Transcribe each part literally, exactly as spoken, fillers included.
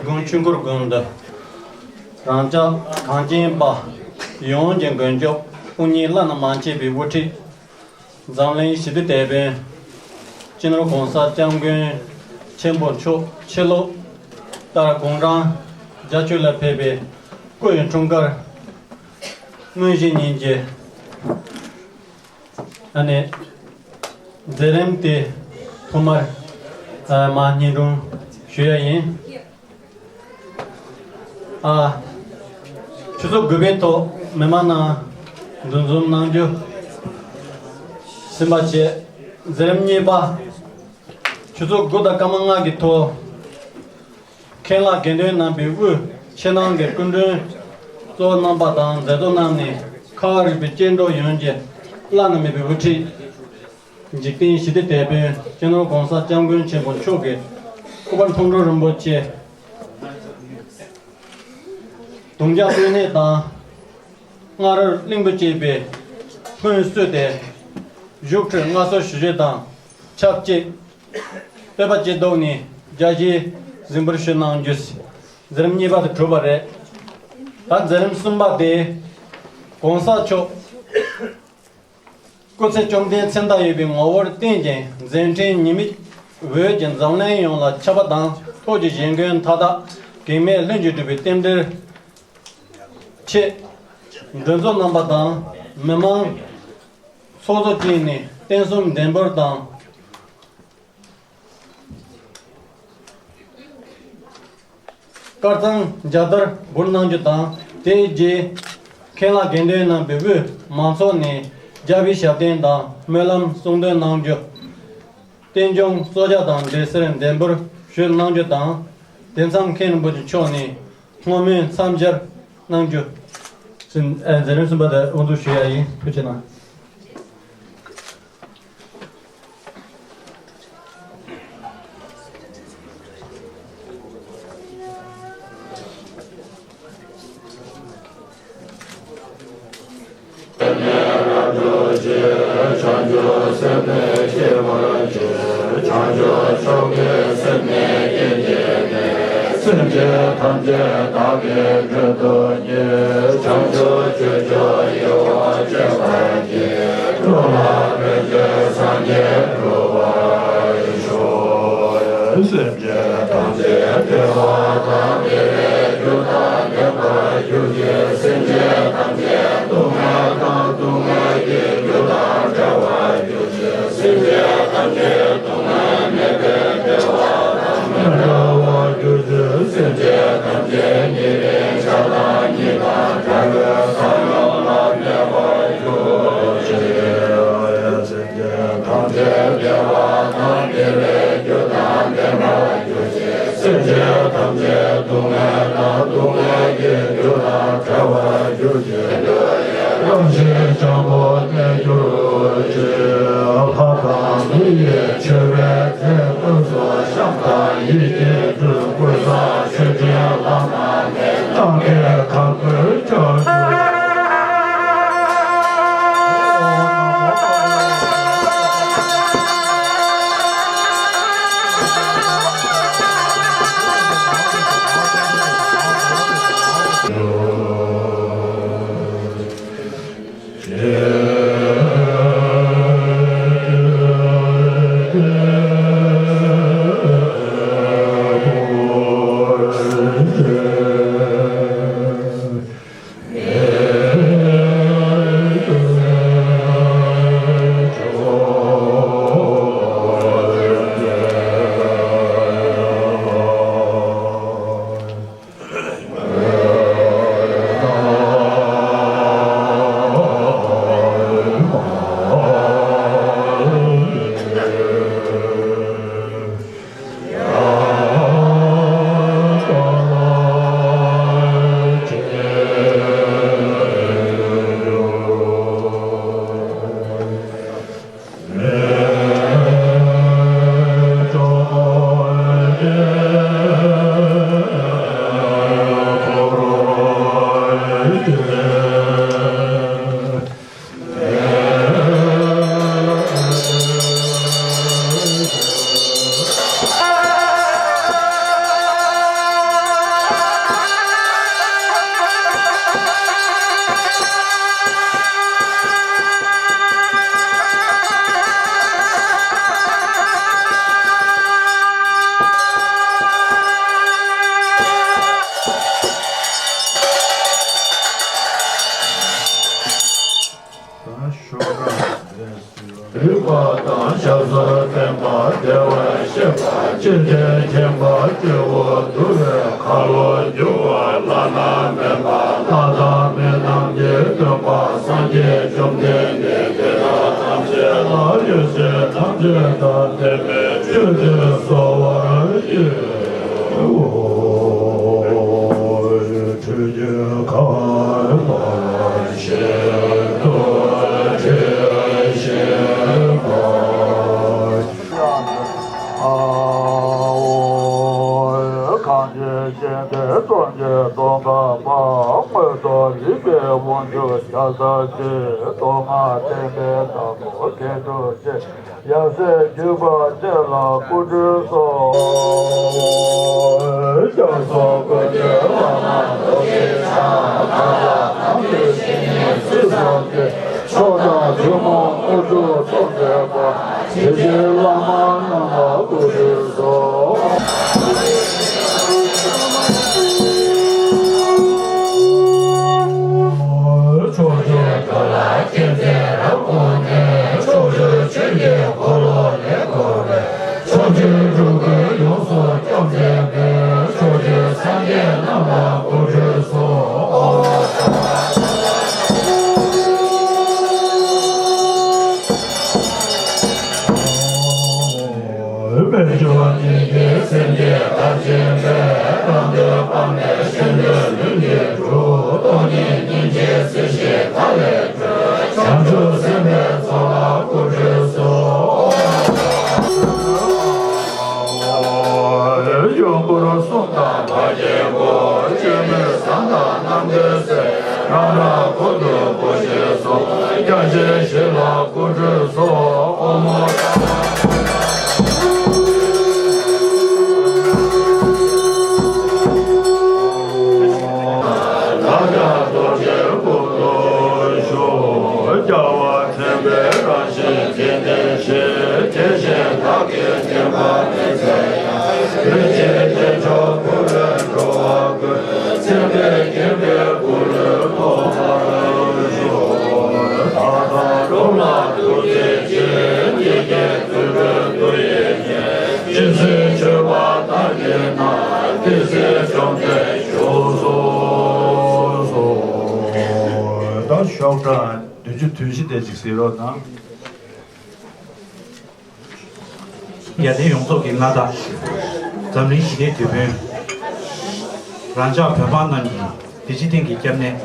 དགོན་ཆོས་འཁོར་དགོན་འདི་རང་ཅག་གངས་ཅན་པ་ཡོངས་ཀྱི་མགོན་སྐྱབས་དཔུང་གཉེན་བླ་ན་མ་མཆིས་པའི་དབུ་ཁྲིད། འཛམ་གླིང་ཞི་བདེའི་དེད་དཔོན། སྤྱི་ནོར་༸གོང་ས་༸སྐྱབས་མགོན་ཆེན་པོ་མཆོག་ཕྱི་ལོགས་ལྟར་དགུང་གྲངས་བརྒྱད་ཅུ་ལ་ཕེབས་པའི་སྐུ་ཡི་འཁྲུངས་སྐར་དངོས་གཞི་ཉིན་གྱི་ཨ་ནི་མཛད་རིམ་དེ་ཐོག་མར་ཨ་མ་སྙན་སྒྲོན་ཞུ་ཡ་ཡིན། ཨ། ཆུ་ཚོད་དགུ་པའི་ཐོག་མི་མང་རྣམས་འདུ་འཛོམས་གནང་རྒྱུ་ཟིན་པ་བྱས། མཛད་རིམ་གཉིས་པ། ཆུ་ཚོད་དགུ་དང་སྐར་མ་ལྔ་གི་ཐོག་མཁན་བླ་དགེ་འདུན་རྣམ་པའི་དབུས་ཆེད་གནང་གི་སྐུ་མགྲོན་གཙོ་བོ་རྣམ་པ་དང་མཛད་གཙོ་རྣམས་ནས་ཁག་དབང་རིག་པའི་སྐྱེ་འགྲོ་ཡོངས་ཀྱི་བླ་ན་མེད་པའི་དབུ་ཁྲིད། འཇིག་རྟེན་ཞི་བདེའི་དེད་དཔོན་སྤྱི་ནོར་༸གོང་ས་༸སྐྱབས་མགོན་ཆེན་པོ་མཆོག་གི་སྐུ་པར་མཐོང་གྲོལ་རིན་པོ་ཆེ་དུང་རྒྱ་དཔོན་གནས་དང་། སྔར་གླིང་བུ་གཅིག་པའི་ཕུན་གསོས་ཏེ་བཞུགས་ཁྲིར་མངའ་གསོལ་ཞུ་རྒྱུ་དང་ཆབས་ཅིག་བསྟོད་པ་བཅས་བསྡུས་ནས་རྒྱ་ཆེའི་གཟིགས་འབུལ་ཞུ་གནང་རྒྱུ། མཛད་རིམ་གཉིས་པ་དེ་གྲུབ་པ་རེད། ད་མཛད་རིམ་གསུམ་པ་དེ་༸གོང་ས་མཆོག་སྐུ་ཚེ་བཅོམ་ལྡན་མཚན་རྟགས་ཡོད་པའི་ངོ་བོར་བརྟེན་ཅིང་མཛད་འཕྲིན་ཉི་མའི་འོད་ཀྱིས་འཛམ་གླིང་ཡོངས་ལ་ཁྱབ་པ་དང་ ཚོགས་ཀྱི་བཞེད་དགོངས་མཐའ་དག་གེགས་མེད་ལྷུན་གྱིས་གྲུབ་པའི་རྟེན་འབྲེལ་ཆེད། མགྲོན་ཚོགས་རྣམ་པ་དང་མི་མང་ཚོགས་གཙོ་བཅས་ནས་རྟེན་གསུམ་འདོན་འབུལ་དང་། དཀར་གཙང་རྒྱལ་དར་འབུལ་གནང་རྒྱུ་དང་། དེའི་རྗེས་མཁན་བླ་དགེ་འདུན་རྣམ་པས་དབུས་མང་ཚོགས་ནས་རྒྱལ་བའི་ཞབས་བརྟན་དང་སྨོན་ལམ་གསུང་འདོན་གནང་རྒྱུ། རྟེན་འབྱུང་གཙོ་རྒྱག་དང་འབྲེལ་སར་འདོན་འབུལ་ཞུ་གནང་རྒྱུ་དང་། དེ་མཚམས་མཁན་རིན་པོ་ཆེ་མཆོག་ནས་བསྔོ་སྨོན་མཚམས་སྦྱར་གནང་རྒྱུ། ཟིན་ཨ་མཛད་རིམ་གསུམ་པ་དེ་དབུ་འཛུགས་ཞུ་ཡ་ཡིན། ཐུགས་རྗེ་གནང་། བྱང་ཆུབ་སེམས་ནི་སྐྱེ་བར་འགྱུར། བྱང་ཆུབ་མཆོག་གི་སེམས་ནི་སྐྱེ་མཆེད་ནས། སེམས་ཅན་ཐམས་ཅད་བདག་གིས་མགྲོན་དུ་གཉེར། བྱང་ཆུབ་སྤྱོད་མཆོག་ཡིད་འོང་སྤྱད་པར་བགྱི། འགྲོ་ལ་ཕན་ཕྱིར་སངས་རྒྱས་འགྲུབ་པར་ཤོག། སེམས་ཅན་ཐམས་ཅད་བདེ་བ་དང་བདེ་བའི་རྒྱུ་དང་ལྡན་པར་གྱུར་ཅིག། སེམས་ཅན་ཐམས་ཅད་སྡུག་བསྔལ་དང་སྡུག་བསྔལ་གྱི་རྒྱུ་དང་བྲལ་བར་གྱུར་ཅིག། སེམས་ཅན་ཐམས་ཅད་སྡུག་བསྔལ་མེད་པའི་བདེ་བ་དང་མི་འབྲལ་བར་གྱུར་ཅིག། སེམས་ཅན་ཐམས་ཅད་ཉེ་རིང་ཆགས་སྡང་གཉིས་དང་བྲལ་བའི་ས་བོན་ལ་གནས་པར་གྱུར་ཅིག། སེམས་ཅན་ཐམས་ཅད་བདེ་བ་དང་བདེ་བའི་རྒྱུ་དང་ལྡན་པར་གྱུར་ཅིག། སེམས་ཅན་ཐམས་ཅད་སྡུག་བསྔལ་དང་སྡུག་བསྔལ་གྱི་རྒྱུ་དང་བྲལ་བར་གྱུར་ཅིག། རང་བཞིན་སྤྱང་པོར་གནས་གྱུར་ཅིག། ལྷ་དང་མི་ཡི་མཆོད་པའི་རྫས་ཀུན་སོགས་བཤམས་དང་ཡིད་ཀྱིས་སྤྲུལ། ཀུན་བཟང་མཆོད་སྤྲིན་བླ་མ་མེད། གནམ་ཁའི་ཁམས་ཀུན་ཕྱོགས་བཅུར། རིག་པ་དང་སྐྱབས་སུ་བསྟེན་པ། བདེ་བར་གཤེགས་པ་ཅི་སྟེ་མཁྱེན་པ་སྐྱེ་བོ་འདུལ་བའི་ཁ་ལོ་སྒྱུར་བ་བླ་ན་མེད་པ། ལྷ་དང་མི་རྣམས་ཀྱི་སྟོན་པ་སངས་རྒྱས་བཅོམ་ལྡན་འདས། དེ་དག་ཐམས་ཅད་ལ་ཡེ་ཤེས་ཐམས་ཅད་དང་ལྡན་པའི་མཆོད་དེ་གསོལ་བར་བགྱིའོ། ཁྲོ་གཉེར་ཁ་བ་ཤིན་ཏུ་དྲི་ཞིམ་པ། གང་ཞིག་གཞན་དོན་སྟོང་ཉིད་སྟོང་པ་པ། དངོས་སྟོང་རིག་པའི་དབང་ཕྱུག་ཤཱཀྱ་ཐུབ་པས། མདོ་སྔགས་བསྟན་པའི་བདག་པོ་མཁས་གྲུབ་ཆེ། ཡབ་སྲས་བརྒྱུད་པ་བཅས་ལ་སྐུ་ཁྲུས་སོགས། སྐྱབས་སུ་འགྲོ་ཆེན་བླ་མ་རྡོ་རྗེ་འཆང་། ཐར་པ་དང་པོའི་བཤེས་གཉེན་ཚུལ་བཟང་གི། མཆོག་དང་ཐུན་མོང་དངོས་གྲུབ་ཐོབ་མཛད་པ། དེ་བཞིན་བླ་མ་རྣམས་ལ་སྐུ་ཁྲུས་སོགས། རྣམས་ལ་སྐུ་ཁྲུས་སོ། དཔལ་འབྱོར་སྙིང་རྗེ་སེམས་བསྐྱེད་མཐར་ཕྱིན་པའི། རང་དོན་སྤངས་ནས་གཞན་དོན་ལྷུན་གྱིས་གྲུབ། སྟོང་ཉིད་སྙིང་རྗེའི་སྲིད་ཞིའི་མཐའ་ལས་གྲོལ། བྱང་ཆུབ་སེམས་དཔའི་ཚོགས་ལ་སྐུ་ཁྲུས་སོ། ཡུམ་བུ་རུ་གསུམ་དང་མ་སྐྱེས་འཁོར། སྤྱན་མི་བཟང་དང་རྣམ་ཐོས་སྲས། རང་རང་འཁོར་དུ་སྐུ་མཆེད་སོགས། སྐྱབས་ཆེན་བཞི་ལ་སྐུ་ཁྲུས་སོ། ཨོཾ་ཨོཾ། བདག་ཀྱང་རྡོ་རྗེའི་སྐུ་མདོག་ཞུ། རྒྱལ་བ་མཚན་དཔལ་རང་བཞིན་མཁྱེན་ལྡན་ཞེས། དེ་བཞིན་བདག་གིས་བསྟན་པ་མི་འཚལ་ཡང་། བོད་ཀྱི་རྒྱལ་མཆོག་བུ་ལོན་འགྲོ་བ་ཀུན། མཚན་དཔལ་མཁྱེན་པའི་སྐུ་ལུས་ཐོབ་པར་ཤོག། ད་ལྟ་རོགས་ལ་ཐུགས་རྗེ་ཆེ། ཉིད་ཀྱི་བརྩོན་འགྲུས་མཐུ་ཡིས་བསྐྱེད། རྗེ་བཙུན་མཆོད་པ་བདག་གིས་གནང་། དེ་སྲིད་བཅོམ་ལྡན་བཞུགས་སོ། ད་ཤོག་གྲངས་བདུན་ཅུ་དོན་བཞི་དེ་ཅིག་གཟིགས་རོགས་གནང་། རྒྱལ་བསྟན་ཡོངས་རྫོགས་ཀྱི་མངའ་བདག་འཛམ་གླིང་ཞི་བདེའི་དེད་དཔོན་རང་ཅག་བོད་འབངས་རྣམས་ཀྱི་བདེ་སྐྱིད་སྟེང་གི་སྐྱབས་གནས་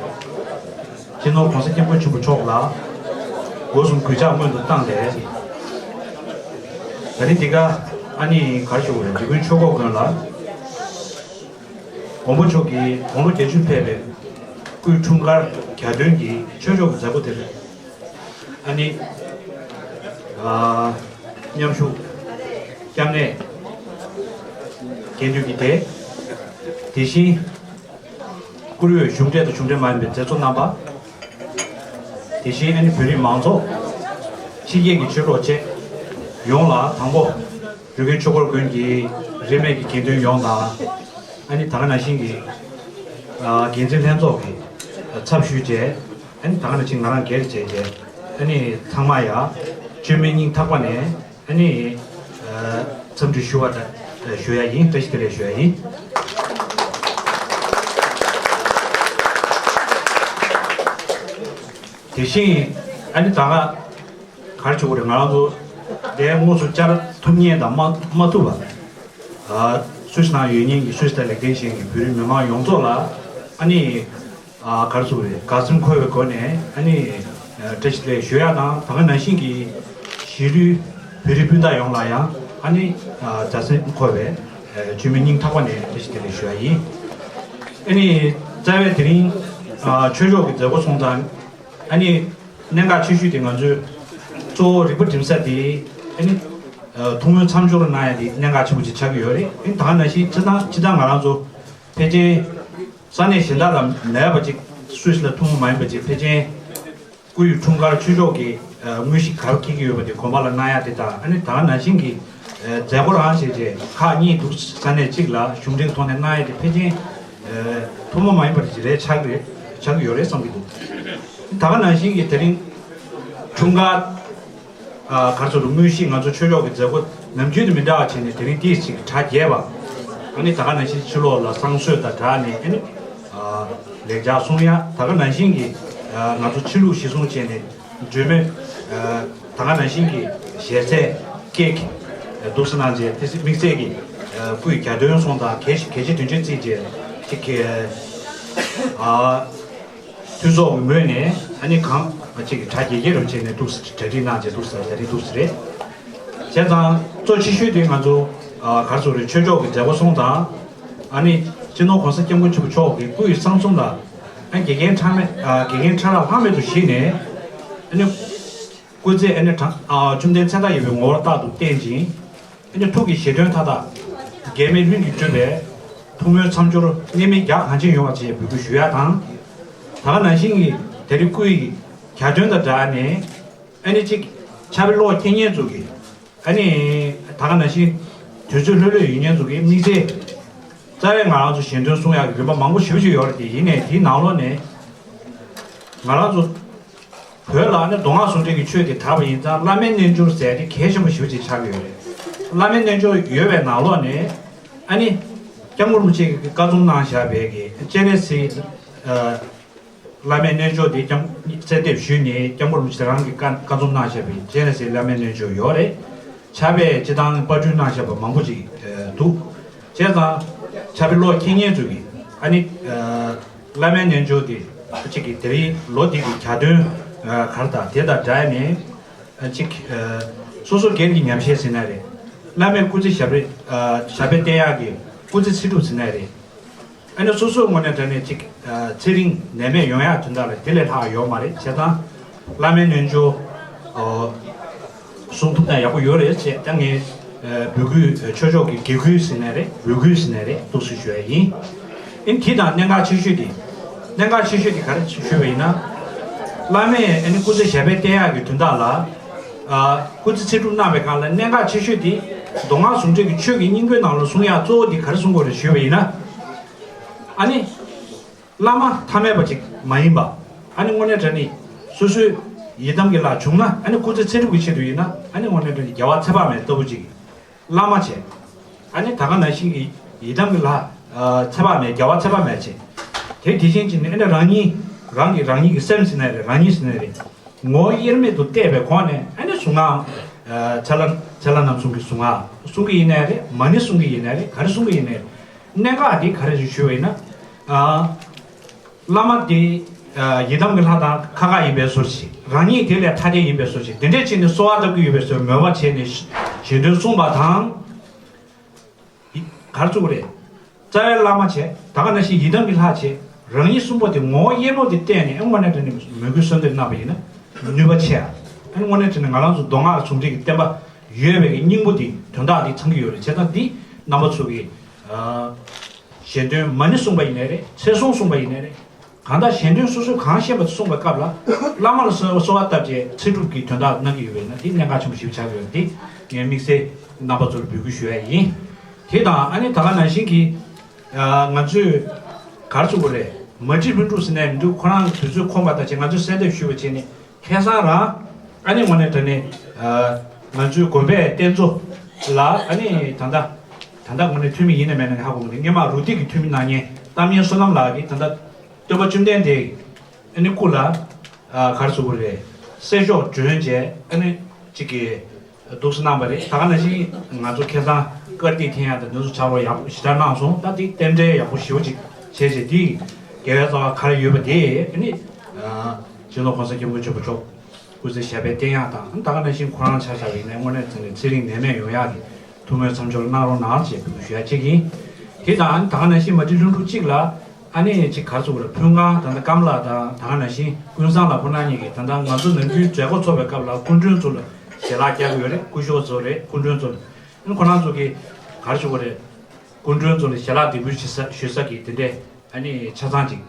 སྤྱི་ནོར་༸གོང་ས་༸སྐྱབས་མགོན་ཆེན་པོ་མཆོག་ལ་སྒོ་གསུམ་གུས་ཕྱག་སྔོན་དུ་བཏང་སྟེ། ད་རེས་འདི་ག་ཨ་ནི་ག་རེ་ཞུ་དགོས་རེད། འབྲི་གུང་ཆོས་འཁོར་དགོན་ལ་མགོན་པོ་མཆོག་གིས་དགུང་ལོ་བརྒྱད་ཅུ་ཕེབས་པའི་སྐུའི་འཁྲུངས་སྐར་གྱ་སྟོན་གྱི་ཆོས་ཕྱོགས་ཀྱི་མཛད་སྒོ་དེར། ཨ་ནི། ཨ། མཉམ་ཞུགས། སྐྱབས་གནས། དགེ་འདུན་གྱི་སྡེ། དེ་བཞིན། བཀུར་འོས་གཞུང་འབྲེལ་དང་གཞུང་འབྲེལ་མ་ཡིན་པའི་མཛད་གཙོ་རྣམ་པ། དེ་བཞིན་ཨ་ནི་བོད་རིགས་མང་ཚོགས། ཕྱི་རྒྱལ་གྱི་ཆོས་གྲོགས་བཅས། ཡོངས་ལ་དང་པོ། འབྲི་གུང་ཆོས་འཁོར་དགོན་གྱི་རིས་མེད་ཀྱི་དགེ་འདུན་ཡོངས་དང་། ཨ་ནི་ད་ག་ནང་བཞིན་གྱི། ཨ། འགན་འཛིན་ལྷན་ཚོགས་ཀྱི་ཚབ་ཞུས་བྱས། ཨ་ནི་ད་ག་ནང་བཞིན་ང་རང་སྒེར་བྱས་བྱས། ཨ་ནི་ཚང་མ་ཡ། བཅོས་མིན་སྙིང་ཐག་པ་ནས། ཨ་ནི། ཨ། འཚམས་འདྲི་ཞུ་བ་དང་ཞུ་ཡ་ཡིན། བཀྲ་ཤིས་བདེ་ལེགས་ཞུ་ཡ་ཡིན། དེ་བཞིན། ཨ་ནི་ད་ག་ག་རེ་བྱེད་དགོས་རེད། ང་རང་ཚོ་དེ་དངོས་སུ་བཅར་ཐུབ་མཁན་དང་མ་མ་ཐུབ་པ། ཨ། སུད་སི་ནང་ཡོད་མཁན་གྱི་སུད་སི་དང་ལེགས་ལྡན་ཞིང་གི་བོད་རིགས་མི་མང་ཡོངས་རྫོགས་ལ། ཨ་ནི། ཨ། ག་རེ་ཟེར་དགོས་རེད། དགའ་སེམས་འཁོལ་བའི་སྒོ་ནས། ཨ་ནི། ཨ། བཀྲ་ཤིས་བདེ་ལེགས་ཞུ་ཡ་དང་། ད་ག་ནང་བཞིན་གྱི་གཞིས་ལུས་བོད་རིགས་སྤུན་ཟླ་ཡོངས་ལ་ཡང་། ཨ་ནི། ཨ། དགའ་སེམས་འཁོལ་བའི། ཨ། བཅོས་མིན་སྙིང་ཐག་པ་ནས་བཀྲ་ཤིས་བདེ་ལེགས་ཞུ་ཡ་ཡིན། ཨ་ནི། རྩ་བའི་དེ་རིང་། ཨ། ཆོས་ཕྱོགས་ཀྱི་མཛད་སྒོ་སོང་ཙང་། ཨ་ནི། གནད་འགག་ཆེ་ཤོས་དེ་ང་ཚོའི་གཙོ་བོ་རིག་པ་སྒྲིམ་ས་དེ། ཨ་ནི། ཨ། ཐུགས་སྨོན་མཚམས་སྦྱོར་གནང་ཡ་དེ་གནད་འགག་ཆེན་པོ་ཅིག་ཆགས་ཀྱི་ཡོད་རེད། ཨ་ནི་ད་ག་ནང་བཞིན་སྤྱིར་བཏང་སྤྱིར་བཏང་ང་རང་ཚོ་ཕལ་ཆེར་ས་གནས་གཞན་དག་ལ་མེད་པ་ཅིག་སུད་སི་ལ་ཐུན་མོང་མ་ཡིན་པ་ཅིག་ཕལ་ཆེར་སྐུ་ཡི་འཁྲུངས་སྐར་ཆོས་ཕྱོགས་ཀྱི། ཨ། དངོས་གཞི་ག་རེ་འཁེལ་གྱི་ཡོད་པ་དེ་དགོན་པ་ལ་གནང་ཡ་དེ་དང་། ཨ་ནི་ད་ག་ནང་བཞིན་གྱི། ཨ། མཛད་སྒོ་རང་བྱས་རྗེས་ཁག་གཉིས་འདུག་ས་གནས་གཅིག་ལ་གཞུང་འབྲེལ་ཐོག་ནས་གནང་ཡ་དེ་ཕལ་ཆེར། ཨ། ཐུན་མོང་མ་ཡིན་པ་ཞིག་རེད། ཆགས་ཀྱི་རེད། ཆགས་ཀྱི་ཡོད་རེད་བསམ་གྱི་འདུག་ད་ག་ནང་བཞིན་གྱི་དེ་རིང་འཁྲུངས་སྐར། ཨ། ག་རེ་ཟེར་དགོས་རེད། དངོས་གཞི་ང་ཚོ་ཆོས་ཕྱོགས་ཀྱི་མཛད་སྒོ་ནམ་རྒྱུན་དང་མི་འདྲ་བ་བྱས་ནས་དེ་རིང་ཏོག་ཙམ་གྲ་རྒྱས་པ། ཨ་ནི་ད་ག་ནང་བཞིན་ཕྱི་ལོགས་ལ་བསང་གསོལ་དང་སྦྲགས་ནས། ཨ་ནི། ཨ། ལེགས་སྦྱར་གསུང་ཡ། ད་ག་ནང་བཞིན་གྱི། ཨ། ང་ཚོ་ཕྱི་ལུགས་གཞིར་བཟུང་བྱས་ནས་མཛད་མོས། ཨ། ད་ག་ནང་བཞིན་གྱི་ཞལ་ཚད། ཀེག་འདུག་སེ་གནང་རྗེས། དེ་སྲིད་དམིགས་བསལ་གྱི། ཨ། སྐུ་ཡི་གྱ་སྟོན་སོང་ཙང་། གལ་གལ་ཆེ་དོན་ཆེན་བརྩིས་རྗེས་ཅིག་གི། ཨ། འཐུས་ཚོགས་ཀྱི་ངོས་ནས། ཨ་ནི་གང་ཅིག་གི་གྲ་རྒྱས་རྒྱས་རུ་བྱས་ནས་འདུག་སེ་གྲ་སྒྲིག་གནང་རྗེས་འདུག་སེ། ད་རེས་འདུག་སེ་རེད། བྱས་ཙང་གཙོ་ཆེ་ཤོས་དེ་ང་ཚོ། ཨ། ག་རེ་ཟེར་དགོས་རེད། ཆོས་ཕྱོགས་ཀྱི་མཛད་སྒོ་སོང་ཙང་། ཨ་ནི་སྤྱི་ནོར་༸གོང་ས་༸སྐྱབས་མགོན་ཆེན་པོ་མཆོག་གི་སྐུ་ཡི་གསང་གསུམ་ལ། ཨ། དགེ་རྒན་ཕྲ་མེད། ཨ། དགེ་རྒན་ཕྲ་རགས་ལྷག་མེད་དུ་གཞིགས་ནས། ཨ་ནི། སྐུ་ཚེ། ཨ་ནི་དྲང་། ཨ། བཅོམ་ལྡན་ཚེ་མཐའ་ཡས་པའི་ངོ་བོར་རྟག་ཏུ་བརྟན་ཅིང་། ཨ་ནི་ཐུགས་ཀྱི་བཞེད་དོན་མཐའ་དག་འགལ་མེད་ལྷུན་གྱིས་གྲུབ་པའི་ཐུགས་སྨོན་མཚམས་སྦྱོར་གནད་མེད་རྒྱ་གང་ཆེ་ཡོང་བ་བཅས་འབོད་སྐུལ་ཞུ་ཡ་དང་། ད་ག་ནང་བཞིན་གྱི་དེ་རིང་སྐུ་ཡི་གྱ་སྟོན་དང་སྦྲགས་ནས། ཨ་ནི་གཅིག་ཕྱག་དཔེ་ཀློག་མཁྱེན་མཁན་ཚོ་གིས། ཨ་ནི་ད་ག་ནང་བཞིན་དུས་ཚོད་ལྷོད་ལྷོད་ཡོད་མཁན་ཚོ་གིས་དམིགས་བསལ་རྩ་བའི་ང་རང་ཚོ་ཞལ་འདོན་གསུང་ཡག་གི་རིམ་པ་མང་པོ་ཞེ་པོ་ཅིག་ཡོད་རེད་དེ། ཡིན་ནའི་དེའི་ནང་ལོགས་ནས་ང་རང་ཚོ་བོད་ལ་ནི་མདོ་སྔགས་ཟུང་འབྲེལ་གྱི་ཆོས་དེ་དར་བ་ཡིན་ཙང་། བླ་མའི་རྣལ་འབྱོར་ཟེར་དེ་གལ་ཆེན་པོ་ཞེ་པོ་ཅིག་ཆགས་ཀྱི་ཡོད་རེད། བླ་མའི་རྣལ་འབྱོར་ཡོད་པའི་ནང་ལོགས་ནས། ཨ་ནི། སྐྱབས་མགོན་རིན་པོ་ཆེ་གིས་བཀའ་རྩོམ་གནང་བཞག་པའི་གི་སྤྱན་རས་གཟིགས། ཨ། བླ་མའི་རྣལ་འབྱོར་དེ་སྐྱབས་གསལ་འདེབས་ཞུས་ནས། སྐྱབས་མགོན་རིན་པོ་ཆེ་རང་གིས་བཀའ་བཀའ་རྩོམ་གནང་བཞག་པའི་སྤྱན་རས་གཟིགས་བླ་མའི་རྣལ་འབྱོར་ཡོད་རེད། ཕྱྭ་པས་སྤྱིར་བཏང་པར་སྐྲུན་གནང་བཞག་པ་མང་པོ་ཅིག་ཨ་འདུག་བྱས་ཙང་ཕྱྭ་པའི་ཀློག་མཁྱེན་མཁན་ཚོ་གིས་ཨ་ནི་ཨ་བླ་མའི་རྣལ་འབྱོར་དེ་གཅིག་གིས་དེ་རིང་ལོ་འདི་གི་གྱ་སྟོན་ཨ་ག་རེ་དང་དེ་དང་སྦྲགས་ནས། ཨ་གཅིག་ཨ་སོ་སོ་སྒེར་གྱི་ཉམས་བཞེས་ཟེར་ན་རེད། བླ་མའི་སྐུ་ཚེ་ཞབས་རེ་ཨ་ཞབས་པད་བརྟན་ཡག་གི་སྐུ་ཚེ་ཚེ་སྒྲུབ་ཟེར་ན་རེད། ཨ་ནི་སོ་སོའི་ངོས་ནས་དྲན་ནས་གཅིག་ཨ་ཚེ་རིང་ནད་མེད་ཡོང་ཡག་དོན་དག་ལ་དེ་ལས་ལྷག་ཡོད་མ་རེད། བྱས་ཙང་བླ་མའི་རྣལ་འབྱོར་ཨ་གསུང་ཐུབ་ན་ཡག་པོ་ཡོད་རེད་ཅེས་ད་ངས་ཨ་འབོད་སྐུལ། ཆོས་ཕྱོགས་ཀྱི་དགེ་སྐུལ་ཟེར་ན་རེད། འབོད་སྐུལ་ཟེར་ན་རེད། འདུག་སེ་ཞུ་ཡ་ཡིན། ཨིན་དེ་དང་གནད་འགག་ཆེ་ཤོས་དེ། གནད་འགག་ཆེ་ཤོས་དེ་ག་རེ་ཞུས་པ་ཡིན་ན། བླ་མས་ཨ་ནི་སྐུ་ཚེ་ཞབས་པད་བརྟན་ཡག་གི་དོན་དག་ལ། ཨ་སྐུ་ཚེ་ཚེ་སྒྲུབ་གནང་བའི་སྒང་ལ་གནད་འགག་ཆེ་ཤོས་དེ། མདོ་སྔགས་ཟུང་འབྲེལ་གྱི་ཆོས་ཀྱི་སྙིང་པོའི་ནང་ལ་གསུང་ཡག་གཙོ་བོ་དེ་ག་རེ་གསུང་དགོས་རེད་ཞུས་པ་ཡིན་ན། ཨ་ནི། བླ་མ་ཐ་མལ་པ་ཅིག་མ་ཡིན་པ། ཨ་ནི་དངོས་གནས་དྲང་གནས་སོ་སོའི་ཡི་དམ་གྱི་ལྷ་བྱུང་ན། ཨ་ནི་སྐུ་ཚེ་ཚེ་སྒྲུབ་ཀྱི་ཆེད་དུ་ཡིན་ན། ཨ་ནི་དངོས་གནས་དྲང་གནས་རྒྱལ་བ་ཚེ་དཔག་མེད་ལྟ་བུ་ཅིག་བླ་མ་བྱས། ཨ་ནི་ད་ག་ནང་བཞིན་གྱི་ཡི་དམ་གྱི་ལྷ་ཨ་ཚེ་དཔག་མེད། རྒྱལ་བ་ཚེ་དཔག་མེད་བྱས། དེ་དེ་བཞིན་གྱི་ནི་ཨ་ནི་རང་ཉིད་རང་གི་རང་ཉིད་ཀྱི་སེམས་ཟེར་ན་རེད། རང་ཉིད་ཟེར་ན་རེད། ངོ་བོ་དབྱེར་མེད་དུ་བལྟས་པའི་སྒོ་ནས། ཨ་ནི་གཟུངས་སྔགས་ཨ་ཚེ་ལྷ་ཚེ་ལྷ་རྣམ་གསུམ་གྱི་གཟུངས་སྔགས་གསུང་གི་ཡིན་ནའི་རེད། མ་ཎི་གསུང་གི་ཡིན་ནའི་རེད། ག་རེ་གསུང་གི་ཡིན་ནའི་རེད། གནད་འགག་འདི་ག་རེ་ཞིག་ཞུས་པ་ཡིན་ན། ཨ། བླ་མ་དེ་ཡི་དམ་གྱི་ལྷ་དང་ཁ་ཁ་ཡིན་པའི་བཟོ་ཞིག་རང་ཉིད་དེ་ལས་ཐ་དད་ཡིན་པའི་བཟོ་ཞིག་དེ་འདྲས་བྱས་ནས་གསོལ་བ་བཏབ་ཀྱི་ཡོད་པའི་བཟོའི་མོས་པ་བྱས་ནས་ཞལ་འདོན་གསུངས་པ་དང་། གར་བཙུགས་རེད། རྩ་བའི་བླ་མ་བྱས། ད་ག་ནང་བཞིན་ཡི་དམ་གྱི་ལྷ་བྱས། རང་ཉིད་གསུམ་པོ་དེ་ངོ་བོ་དབྱེར་མེད་དུ་བལྟས་ནས། ཨ་དངོས་གནས་དྲང་གནས་མོས་གུས་གསོལ་འདེབས་གནང་བ་ཡིན་ན་ནུས་པ་ཆེ་ཨ། ཨ་དངོས་གནས་དྲང་གནས་ང་རང་ཚོ་མདོ་སྔགས་ལ་ཟུང་འབྲེལ་གྱི་བསྟན་པ་ཡོད་པའི་གི་སྙིང་པོ་དེ་དོན་དག་དེ་ཚང་གི་ཡོད་རེད། བྱས་ཙང་འདི་རྣམ་པ་ཚོ་གིས་ཞལ་འདོན་མ་ཎི་གསུངས་པ་ཡིན་ནའི་རེད། ཚེ་གཟུངས་གསུངས་པ་ཡིན་ནའི་རེད། གང་ལྟར་ཞལ་འདོན་སོ་སོས་གང་ཤེས་པ་གསུངས་པའི་སྐབས་ལ། བླ་མ་ལ་གསོལ་གསོལ་བ་བཏབ་རྗེས་ཚེ་སྒྲུབ་ཀྱི་དོན་དག་གནང་གི་ཡོད་པས་ན། དེ་གནད་འགག་ཆེན་པོ་ཞིག་ཆགས་ཡོད་པ་དེ་ངས་དམིགས་བསལ་རྣམ་པ་ཚོར་འབོད་སྐུལ་ཞུ་ཡ་ཡིན། དེ་དང་ཨ་ནི་ད་ག་ནང་བཞིན་གྱི་ང་ཚོས་ག་རེ་ཟེར་དགོས་རེད། མ་བྲིས་ལྷུན་གྲུབ་ཟེར་ནས་མི་འདུག་ཁོ་རང་དུས་ཚོད་ཁོམ་པ་དང་བཅས་ང་ཚོས་གསལ་འདེབས་ཞུས་པ་བྱས་ནས། ཁ་སང་རང་ཨ་ནི་དངོས་གནས་དྲང་གནས་ང་ཚོའི་དགོན་པའི་རྟེན་གཙོ་ལ། ཨ་ནི་ད་ལྟ་ད་ལྟ་དངོས་གནས་འཐུས་མི་ཡིན་ནམ་མིན་ནམ་ཧ་གོ་མི་འདུག་སྔོན་མ་རུ་སྡེ་གི་འཐུས་མི་གནང་མཁན་རྟ་མགྲིན་བསོད་ནམས་ལགས་ཀྱིས་ད་ལྟ་སྟོན་པ་བཅོམ་ལྡན་འདས་ཨ་ནི་སྐུ་ལ་ག་རེ་ཟེར་དགོས་རེད། གསེར་ཤོག་སྒྲོན་བྱས། ཨ་ནི་གཅིག་གི་འདུག་སེ་གནང་བ་རེད། ད་ག་ནང་བཞིན་ང་ཚོ་ཁ་སང་དཀར་ཐིག་འཐེན་ཡག་དང་དེ་ཚོ་ཕྱག་རོགས་ཡག་པོ་ཞེ་དྲག་གནང་སོང་། ད་དེ་རྟེན་འབྲེལ་ཡག་པོ་ཞེ་པོ་ཅིག་བྱས་རྗེས་དེ་རྒྱལ་བའི་རྩ་བ་ག་རེ་ཡོད་པ་དེ་ཨ་ནི་སྤྱི་ནོར་༸གོང་ས་༸སྐྱབས་མགོན་ཆེན་པོ་མཆོག་སྐུ་ཚེ་ཞབས་པད་བརྟན་ཡག་དང་། ད་ག་ནང་བཞིན་ཁོ་རང་ཆ་བཞག་པ་ཡིན་ན་དངོས་གནས་བྱས་ནས་ཚེ་རིང་ནད་མེད་ཡོང་ཡག་གི་ཐུགས་སྨོན་མཚམས་སྦྱོར་གནང་རོགས་གནང་ཞེས་འབོད་སྐུལ་ཞུ་ཡ་གཅིག་ཡིན། དེ་དང་ད་ག་ནང་བཞིན་མ་བྲིས་ལྷུན་གྲུབ་གཅིག་ལ་ཨ་ནི་གཅིག་ག་རེ་ཟེར་དགོས་རེད། ཕུན་ཁང་དང་ད་ཀམ་ལགས་དང་ད་ག་ནང་བཞིན་ཀུན་བཟང་ལགས་ཁོང་རྣམ་གཉིས་ཀྱིས་ད་ལྟ་ང་ཚོ་ནམ་རྒྱུན་མཛད་སྒོ་ཚོགས་པའི་སྐབས་ལ་སྐུ་མགྲོན་ཚོ་ལ་ཞལ་ལག་བསྐྱལ་གྱི་ཡོད་རེད། སྐུ་ཞབས་ཚོ་རེད། སྐུ་མགྲོན་ཚོ་ལ། ཨ་ནི་ཁོང་རྣམ་ཚོ་གིས་ག་རེ་ཟེར་དགོས་རེད། སྐུ་མགྲོན་ཚོ་ལ་ཞལ་ལག་འདེགས་འབུལ་ཞུ་ས་ཞུ་ས་གི་དེ་འདྲས་ཨ་ནི་ཆ་ཚང་ཅིག་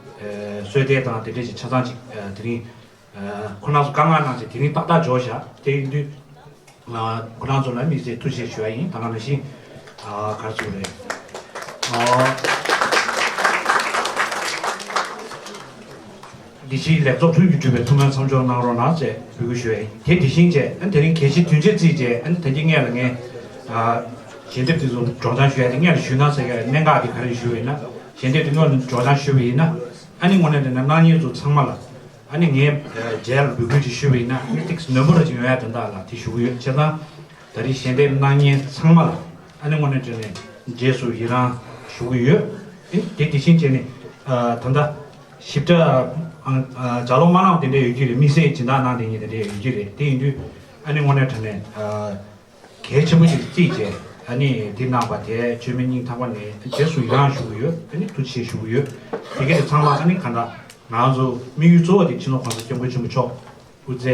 གསོལ་འདེབས་དང་དེ་འདྲས་ཅིག་ཆ་ཚང་ཅིག་དེ་རིང་ཁོ་རང་ཚོ་བཀའ་མངགས་གནང་བྱས་དེ་རིང་ཏག་ཏག་འབྱོར་བཞག་དེ་ཡིན་དུས་ཁོ་རང་ཚོ་ལ་དམིགས་བསལ་ཐུགས་རྗེ་ཆེ་ཞུ་བ་ཡིན། ད་ག་ནང་བཞིན་ག་རེ་ཟེར་དགོས་རེད། འདི་ཕྱིའི་ལེགས་ཚོགས་ལྷུན་གྱིས་གྲུབ་པའི་ཐུགས་སྨོན་མཚམས་སྦྱོར་གནང་རོགས་གནང་ཞེས་འབོད་སྐུལ་ཞུ་བ་ཡིན། དེ་དེ་བཞིན་བྱས་ཨ་དེ་རིང་གལ་ཆེའི་དུས་ཆེན་བརྩིས་བྱས་ཨ་ད་གིན་སྔོན་ལ་ངས་ཞལ་འདེབས་དེ་ཚོ་སྒྲོག་སྦྱང་ཞུ་ཡ་དེ་སྔོན་ལ་ཞུས་ན་ཟེར་གྱི་གནད་འགག་དེ་ག་རེ་ཞུས་པ་ཡིན་ན། ཞལ་འདེབས་དེ་སྔོན་ལ་སྒྲོག་སྦྱང་ཞུས་པ་ཡིན་ན་ཨ་ནི་དངོས་གནས་དྲང་གནས་གནང་མཁན་ཚོ་ཚང་མ་ལ། ཨ་ནི་ངས་རྗེས་ལ་འབོད་སྐུལ་ཅིག་ཞུས་པ་ཡིན་ན་ཨ་ནི་ཏོག་ཙམ་ནན་པོ་ར་ཅིག་ཡོང་ཡ་དོན་དག་ལ་དེ་ཞུ་གི་ཡོད། བྱས་ཙང་ད་རེས་ཞལ་འདེབས་གནང་མཁན་ཚང་མ་ལ་ཨ་ནི་དངོས་གནས་དྲང་གནས་རྗེས་སུ་ཡི་རང་ཞུ་གི་ཡོད། ཨ་ནི་དེ་དེ་བཞིན་བྱས་ནས་ད་ལྟ་ཞིབ་ཕྲ་ལྗགས་ཀློག་མ་གནང་བ་དེ་འདྲ་ཡོད་ཀྱི་རེད། དམིགས་བསལ་སྦྱིན་བདག་གནང་བསྡད་མཁན་དེ་འདྲ་ཡོད་ཀྱི་རེད། དེ་ཡིན་དུས་ཨ་ནི་དངོས་གནས་དྲང་གནས། གལ་ཆེན་པོ་ཞིག་བརྩིས་བྱས་ཨ་ནི་འདི་གནང་བ་དེ་བཅོས་མིན་སྙིང་ཐག་པ་ནས་རྗེས་སུ་ཡི་རང་ཞུ་གི་ཡོད། ཨ་ནི་ཐུགས་རྗེ་ཆེ་ཞུ་གི་ཡོད། དེ་ག་དེ་ཚང་མ་ཨ་ནི་གང་ལྟར་ང་ཚོ་དམིགས་ཡུལ་གཙོ་བོ་དེ་སྤྱི་ནོར་༸གོང་ས་༸སྐྱབས་མགོན་ཆེན་པོ་མཆོག་སྐུ་ཚེ་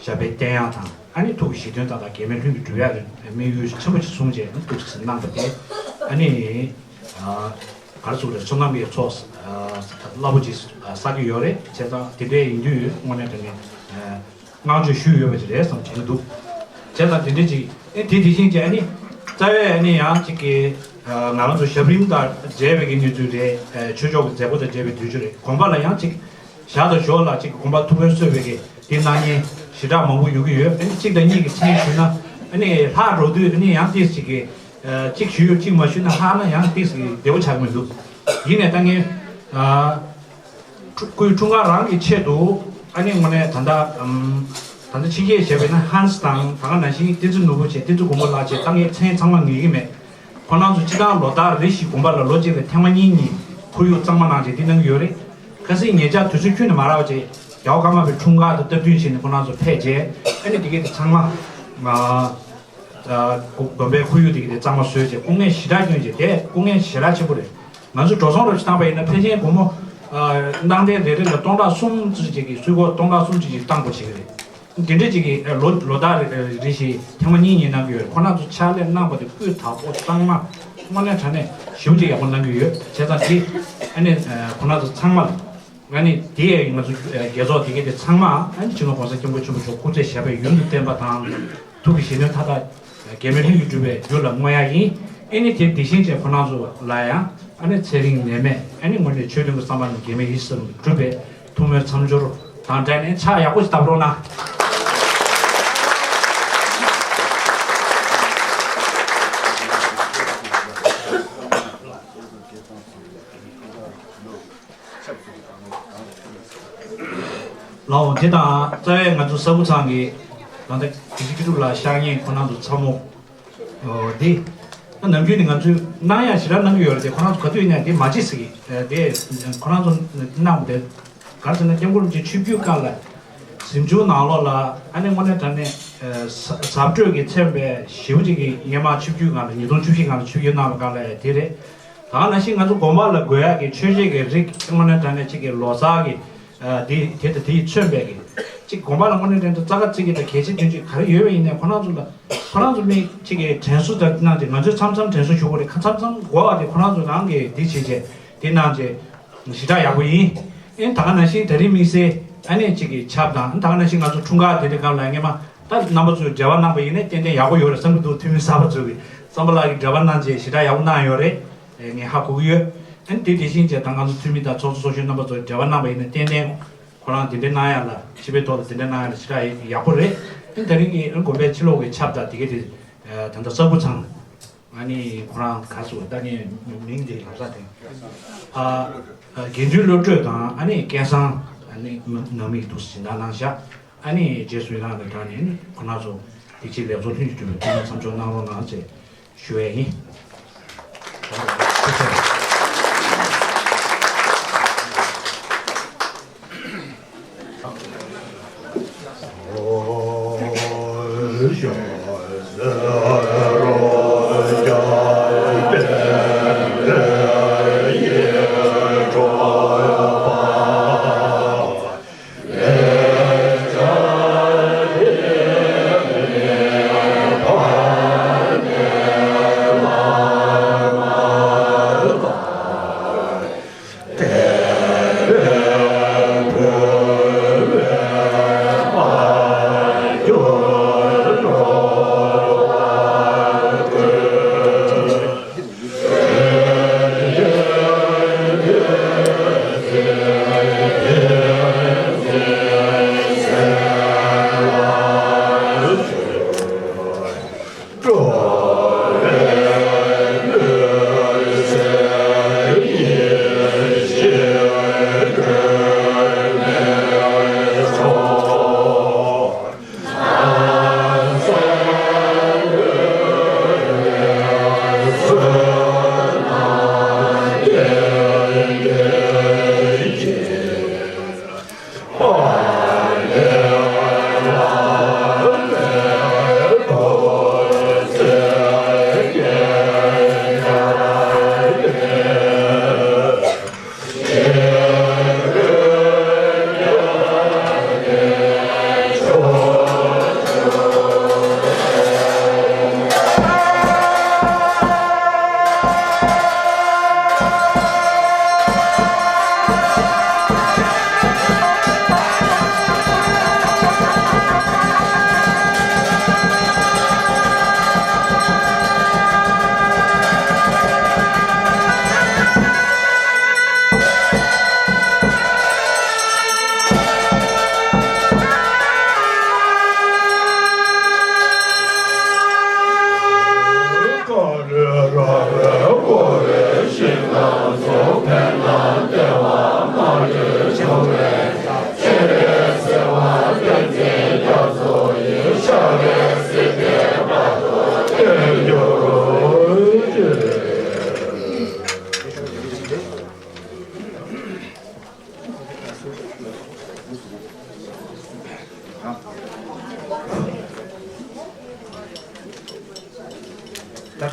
ཞབས་པད་བརྟན་ཡག་དང་ཨ་ནི་ཐུགས་ཀྱི་བཞེད་དོན་ཏག་ཏག་འགལ་མེད་ལྷུན་གྱིས་གྲུབ་ཡག་གི་དམིགས་ཡུལ་ཆེན་པོ་ཞིག་བཟུང་བྱས་ཨ་ནི་ཐུགས་སུ་གནང་བ་དེ་ཨ་ནི་ག་རེ་ཟེར་དགོས་རེད། བསོད་ནམས་ཀྱི་ཚོགས་རླབས་པོ་ཆེ་བསགས་ཀྱི་ཡོད་རེད། བྱས་ཙང་དེ་འདྲའི་ཡིན་དུས་དངོས་གནས་དྲང་གནས། བསྔགས་བརྗོད་ཞུས་ཡོད་པ་ཅིག་རེད་བསམ་དྲན་གྱི་འདུག་བྱས་ཙང་དེ་འདྲ་ཅིག་ཨེ་དེ་དེ་བཞིན་ཅིག་ཨ་ནི་རྩ་བའི་ཨ་ནི་ཡང་ཅིག་གི་ང་རང་ཚོ་ཞབས་རིམ་དང་འབྲེལ་བའི་གི་གནས་ཚུལ་རེད། ཆོས་ཕྱོགས་ཀྱི་མཛད་སྒོ་དང་འབྲེལ་བའི་དུས་ཚོད་རེད། དགོན་པ་ལ་ཡང་ཅིག་ཞག་དང་ཞོགས་ལ་ཅིག་དགོན་པ་ཐུགས་ཕན་གསོས་པའི་གི་དེ་གནང་མཁན་ཞེ་དྲག་མང་པོ་ཡོང་གི་ཡོད། ཨ་ནི་གཅིག་དང་གཉིས་ཀྱི་མཚན་ཞུས་ན་ཨ་ནི་ལྷག་འགྲོ་དུས་ཨ་ནི་ཡང་ཏོག་ཙམ་ཅིག་གི་གཅིག་ཞུས་ཡོད་གཅིག་མ་ཞུས་ན་ཧ་ན་ཡང་ཏིག་ཙམ་བདེ་པོ་ཆགས་ཀྱི་མི་འདུག་ཡིན་ནའི་ད་ངས་ཨ། སྐུའི་འཁྲུངས་སྐར་རང་གི་ཆེད་དུ་ཨ་ནི་དངོས་གནས་ད་ལྟ་ཨམ། ད་ལྟ་ཕྱི་རྒྱལ་བྱས་པས་ན་ཧན་སི་དང་ད་ག་ནང་བཞིན་བསྟན་འཛིན་ནོར་བུ་བཅས་བསྟན་འཛིན་མགོན་པོ་ལགས་བཅས་ད་ངས་མཚན་ཚང་མ་ངེས་ཀྱི་མེད། ཁོ་རང་ཚོ་སྤྱི་བཏང་ལོ་ལྟར་རེ་ཞིག་དགོན་པ་ལ་ལོ་གཅིག་ལ་ཐེངས་མ་གཉིས་གཉིས་ཁོར་ཡུག་གཙང་མ་གནང་བྱས་འདི་གནང་གི་ཡོད་རེད། ཁ་སང་ཉེ་ཆར་དུས་ཚོད་ཁྱོན་ནས་མ་རག་པ་བྱས་རྒྱལ་བ་ཀརྨ་པའི་འཁྲུངས་སྐར་དང་སྟབས་བསྟུན་བྱས་ནས་ཁོ་རང་ཚོ་ཕེབས་བྱས་ཨ་ནི་དེ་གས་དེ་ཚང་མ་ཨ། དགོན་པའི་ཁོར་ཡུག་དེ་གས་དེ་གཙང་མ་བཟོས་བྱས་སྐུ་ངལ་ཞེ་དྲག་བསྐྱོན་བྱས་དེ་སྐུ་ངལ་ཞེ་དྲག་ཆེན་པོ་རེད། ང་ཚོས་འགྲོ་སོང་རོབ་ཅིག་བཏང་པ་ཡིན་ན་ཕལ་ཆེར་སྒོར་མོ་ཨ། གནང་གཏན་རེ་རེ་ལ་སྟོང་ཕྲག་གསུམ་ཙམ་ཅིག་གི་སུས་ཀོ་སྟོང་ཕྲག་གསུམ་ཙམ་ཅིག་བཏང་དགོས་བྱེད་ཀྱི་རེད། དེ་འདྲ་ཅིག་གི་ལོ་ལོ་ལྟར་རེ་རེ་བཞིན་ཐེངས་མ་གཉིས་གཉིས་གནང་གི་ཡོད་རེད། ཁོ་རང་ཚོ་ཕྱག་ལས་གནང་པ་དེ་སྤུས་དག་པོ་གཙང་མ་དངོས་གནས་དྲང་གནས་ཞེ་པོ་ཅིག་ཡག་པོ་གནང་གི་ཡོད། བྱས་ཙང་དེ་ཨ་ནི་ཁོ་རང་ཚོ་ཚང་མ་ལ་ང་ནི་དེ་ཡང་ང་ཚོ་རྒྱལ་ཚོགས་དེ་གའི་དེ་ཚང་མ་ཨ་ནི་སྤྱི་ནོར་༸གོང་ས་༸སྐྱབས་མགོན་ཆེན་པོ་མཆོག་སྐུ་ཚེ་ཞབས་པད་ཡུན་དུ་བརྟན་པ་དང་། ཐུགས་ཀྱི་བཞེད་དོན་མཐའ་དག་འགལ་མེད་ལྷུན་གྱིས་གྲུབ་པའི་རྒྱུ་ལ་བསྔོ་ཡག་ཡིན། ཨེ་ནི་དེ་དེ་བཞིན་བྱས་ཁོ་རང་ཚོ་ལ་ཡང་ཨ་ནི་ཚེ་རིང་ནད་མེད་ཨ་ནི་དངོས་གནས་ཆོས་དོན་གྱི་བསམ་པ་རྣམས་འགལ་མེད་ཡིད་བཞིན་གྲུབ་པའི་ཐུགས་སྨོན་མཚམས་སྦྱོར་དང་འབྲེལ་ནས་ཕྱག་ཡག་པོ་ཞིག་བརྡབ་རོགས་གནང་། ལའོ་དེ་དང་རྩ་བའི་ང་ཚོ་ས་བུ་ཚང་གི་ད་ལྟ་དགེ་བཤེས་སྐྱིད་གྲུབ་ལགས་ཤག་ཉེ་ཁོ་རང་ཚོ་ཚ་མོ་འདི་ནམ་རྒྱུན་ནས་ང་ཚོས་གནང་ཡག་ཞེ་དྲག་གནང་གི་ཡོད་རེད་དེ་ཁོ་རང་ཚོ་ག་དུས་ཡིན་ན་དེ་མ་བྱེད་ཟེར་གི་དེ་ཁོ་རང་ཚོ་གནང་བ་དེ་ག་རེ་ཟེར་ན་སྐྱབས་མགོན་རིན་པོ་ཆེ་ཆིབས་བསྒྱུར་སྐབས་ལ་གཟིམ་ཆུང་ནང་ལོགས་ལ་ཨ་ནི་དངོས་གནས་དྲང་གནས་ཟབ་སྤྲོས་ཀྱིས་མཚོན་པའི་ཞེ་པོ་ཅིག་གི་སྔོན་མ་ཆིབས་བསྒྱུར་སྒང་ལ་ཉིས་སྟོང་བཅུ་བཞི་སྒང་ལ་ཆིབས་བསྒྱུར་གནང་བ་སྒང་ལ་དེ་རེད། ད་ག་ནང་བཞིན་ང་ཚོ་དགོན་པ་ལ་དགོས་ཡག་གི་མཆོད་མཇལ་གྱི་རིགས་དངོས་གནས་དྲང་གནས་གཅིག་གི་ལོ་གསར་གྱི་དེ་དེ་དང་དེ་ཡིས་མཚོན་པའི་གི་གཅིག་དགོན་པ་ལ་དངོས་གནས་དྲང་གནས་རྩ་ཁ་རྩིག་གི་དང་གལ་ཆེ་དོན་ཆེ་ག་རེ་ཡོད་པ་ཡིན་ནའི་ཁོ་རང་ཚོ་ལ་ཁོ་རང་ཚོ་མི་གཅིག་གི་དྲན་གསོ་ལྟར་གནང་སྟེ་ང་ཚོས་མཚམས་མཚམས་དྲན་གསོ་ཞུ་དགོས་རེད། ཁ་མཚམས་མཚམས་དགོས་པ་དེ་ཁོ་རང་ཚོ་རང་གིས་དེ་བྱས་བྱས་དེ་གནང་བྱས་ཞེ་དྲག་ཡག་པོ་ཡིན། ཨེ་ད་ག་ནང་བཞིན་ད་རིང་དམིགས་བསལ་ཨ་ནེ་གཅིག་གི་ཆབ་དང་ད་ག་ནང་བཞིན་ང་ཚོ་འཁྲུངས་སྐར་དེ་རིང་སྒང་ལ་སྔོན་མ། ད་རྣམ་པ་ཚོས་འབྲེལ་བ་གནང་པ་ཡིན་ན་ཏན་ཏན་ཡག་པོ་ཡོད་རེད་བསམ་གྱི་འདུག་འཐུས་མི་གསར་པ་ཚོས་ཀྱིས་བསམ་པ་ལགས་ཀྱིས་འབྲེལ་བ་གནང་བྱས་ཞེ་དྲག་ཡག་པོ་གནང་ཡོད་རེད། ངས་ཧ་གོ་གི་ཡོད། ཨ་ནི་དེ་དེ་བཞིན་བྱས་ད་ང་ཚོ་འཐུས་མི་དང་ཚོགས་གཙོ་ཚོགས་གཞོན་རྣམ་པ་ཚོས་འབྲེལ་བ་གནང་པ་ཡིན་ན་ཏན་ཏན་ཁོ་རང་དེ་འདྲ་གནང་ཡ་ལ་སྤྱི་པའི་ཐོག་ལ་དེ་འདྲ་གནང་ཡ་ལ་ཞེ་དྲག་ཡག་པོ་རེད། ཨ་ནི་ད་རིང་གི་དགོན་པའི་ཕྱི་ལོགས་ཀྱི་ཆབ་དང་དེ་གས་དེ་ད་ལྟ་གསར་བུ་ཚང་ཨ་ནི་ཁོ་རང་ག་སུ་ད་ངས་མིང་དེ་ལབ་ས་དེ་ཨ་དགེ་འདུན་བློ་གྲོས་དང་ཨ་ནི་སྐལ་བཟང་ཨ་ནི་ནང་མི་འདུག་སྦྱིན་བདག་གནང་བཞག་ཨ་ནི་རྗེས་སུ་ཡི་རང་ལ་དྲངས་ནས་ནི་ཁོ་ན་ཚོ་དེ་ཕྱིའི་ལེགས་ཚོགས་ལྷུན་གྱིས་གྲུབ་པའི་ཐུགས་སྨོན་མཚམས་འཇོག་གནང་རོགས་གནང་ཞེས་ཞུ་ཡས་ཡིན།